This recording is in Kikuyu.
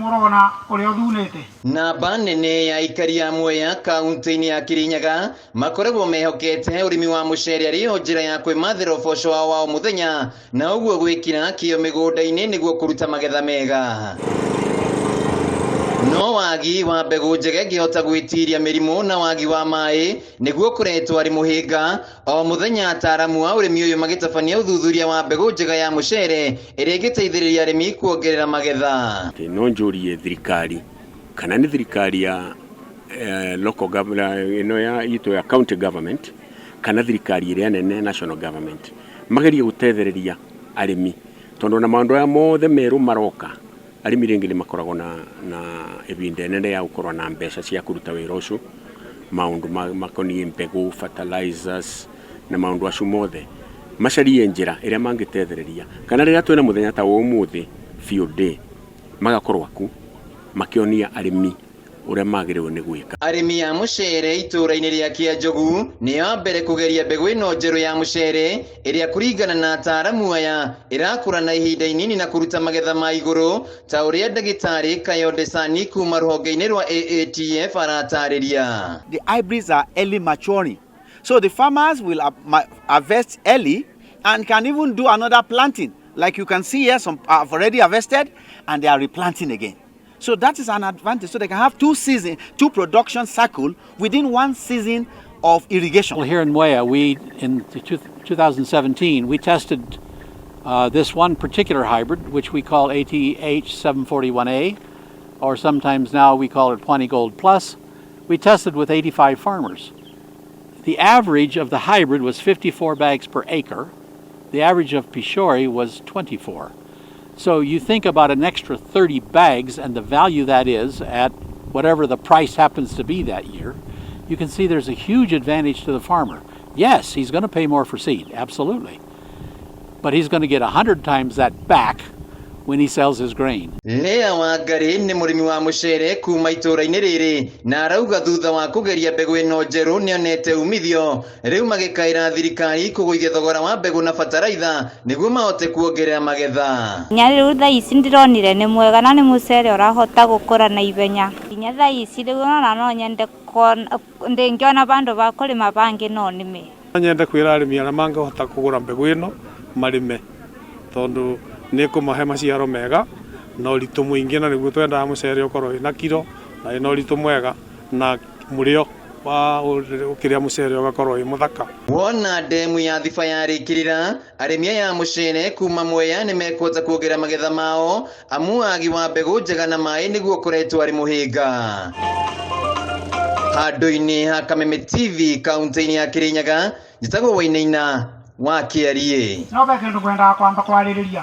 Nĩmũrona ũrĩa ũthunĩte. Namba nene ya aikari a Mwea kaunti-inĩ ya Kirinyaga makoragwo mehokete ũrĩmi wa mũcere arĩ yo njĩra ya kwĩmathĩra ũboco wao wa o mũthenya, na ũguo gwĩkĩra kĩo mĩgũnda-inĩ nĩguo kũruta magetha mega. No wagi wa mbegũ njega ĩngĩhota gwĩtiria mĩrimũ na wagi wa maĩ nĩguo ũkoretwo arĩ mũhĩnga. O mũthenya ataaramu a ũrĩmi ũyũ magĩtabania ũthuthuria wa mbegũ njega ya mũcere ĩrĩa ĩngĩteithĩrĩria arĩmi kuongerera magetha. No njũrie thirikari kana nĩ thirikari ya local government ĩno ya itũ ya county government kana thirikari ĩrĩa nene, national government, magerie gũtethereria arĩmi, tondũ na maũndũ aya mothe merũ maroka, arĩmi rĩngĩ nĩ makoragwo na ĩbinda inene ya gũkorwo na mbeca cia kũruta wĩra ũcio, maũndũ makoniĩ mbegũ, fertilizers na maũndũ acio mothe. Macarie njĩra ĩrĩa mangĩtethereria, kana rĩrĩa twĩna mũthenya ta wa ũmũthĩ, field day, magakorwo aku makĩonia arĩmi ũrĩa magĩrĩirwo nĩ gwĩka. Arĩmi a mũcere itũũra-inĩ rĩa Kĩanjogu nĩo a mbere kũgeria mbegũ ĩno njerũ ya mũcere ĩrĩa kũringana na ataaramu aya ĩrakũra na ihinda inini na kũruta magetha ma igũrũ, ta ũrĩa ndagĩtarĩ Kayonde Sani kuma rũhonge-inĩ rwa AATF aratarĩria. The hybrids are early maturing, so the farmers will harvest early and can even do another planting. Like you can see here, some have already harvested and they are replanting again. So that is an advantage. So they can have two season, two production cycle within one season of irrigation. Well, here in Mwea, we in 2017, we tested this one particular hybrid, which we call ATH 741A, or sometimes now we call it Pwani Gold Plus. We tested with 85 farmers. The average of the hybrid was 54 bags per acre. The average of Pishori was 24. So you think about an extra 30 bags and the value that is at whatever the price happens to be that year, you can see there's a huge advantage to the farmer. Yes, he's going to pay more for seed, absolutely. But he's going to get 100 times that back when he sells his grain. Lea Wangari nĩ mũrĩmi wa mũcere kuma itũũra-inĩ rĩrĩ na arauga thutha wa kũgeria mbegũ ĩno njerũ nĩonete umithio. Rĩu magĩkaĩra thirikari kũgũithia thogora wa mbegũ na bataraitha nĩguo mahote kuongerera magetha. Nginya rĩu thaa ici ndĩronire nĩ mwega na nĩ mũcere ũrahota gũkũra na ihenya. Nginya thaa ici rĩu ona no nyende ndĩngĩona vandũ va kũrĩma vangĩ no nĩme. Nyende kwĩra arĩmi arĩa mangĩhota kũgũra mbegũ ĩno marĩme, tondũ nĩ kũmahe maciaro mega na ũritũ mũingĩ, na nĩguo twendaga mũcere ũkorwo wĩna kiro na wĩna ũritũ mwega na mũrĩo wa ũkĩrĩa mũcere ũgakorwo wĩ mũthaka. Wona ndemu ya Thiba yarĩkĩrĩra, arĩmi aya a mũcere kuma Mwea nĩ mekũhota kuongerera magetha mao, amu wagi wa mbegũ njega na maĩ nĩguo ũkoretwo arĩ mũhĩnga. Handũ-inĩ ha Kameme TV kaunti-inĩ ya Kirinyaga, njĩtagwo Wainaina wa Kĩariĩ. No be kĩndũ ngwendaga kwamba kwarĩrĩria.